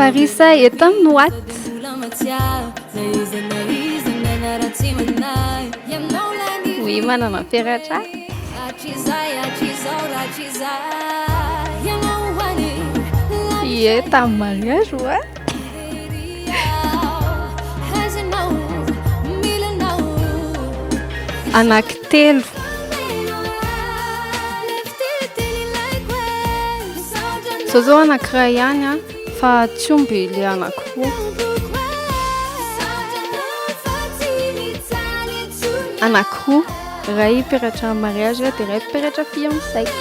Paris eto amin'ny Watt. Oui, manana peratra. Ie, tamin'ny mariage oa. Anankitelo. Zao zao anankiray ihany an, fa tsy omby ilay anankiroa. Anankiroa, iray peratra mariage dia iray peratra fiançailles.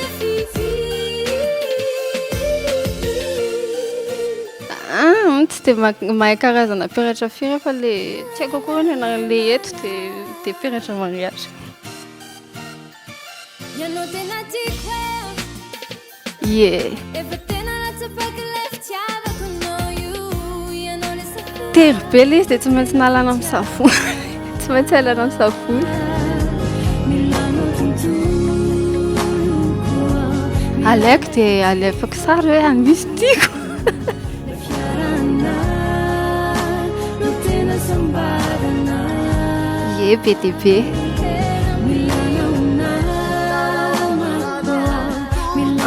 Ah, tsy dia mahay karazana peratra firy aho fa le tsy haiko akory ny anaran'le eto dia dia peratra mariage. Ie. Tery be ilay izy dia tsy maintsy nalana amin'ny savony. Tsy maintsy alana amin'ny savony. Alaiko dia alefako sary hoe anisy tiako. Ie, be dia be.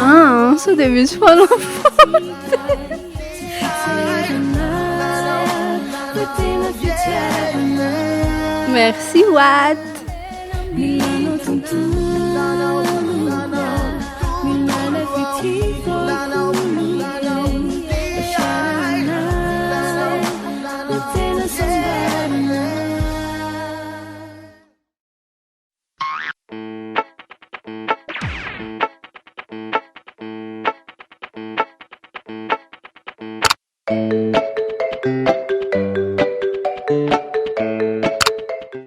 Ah, sao dia misy fanafody. Merci Watt.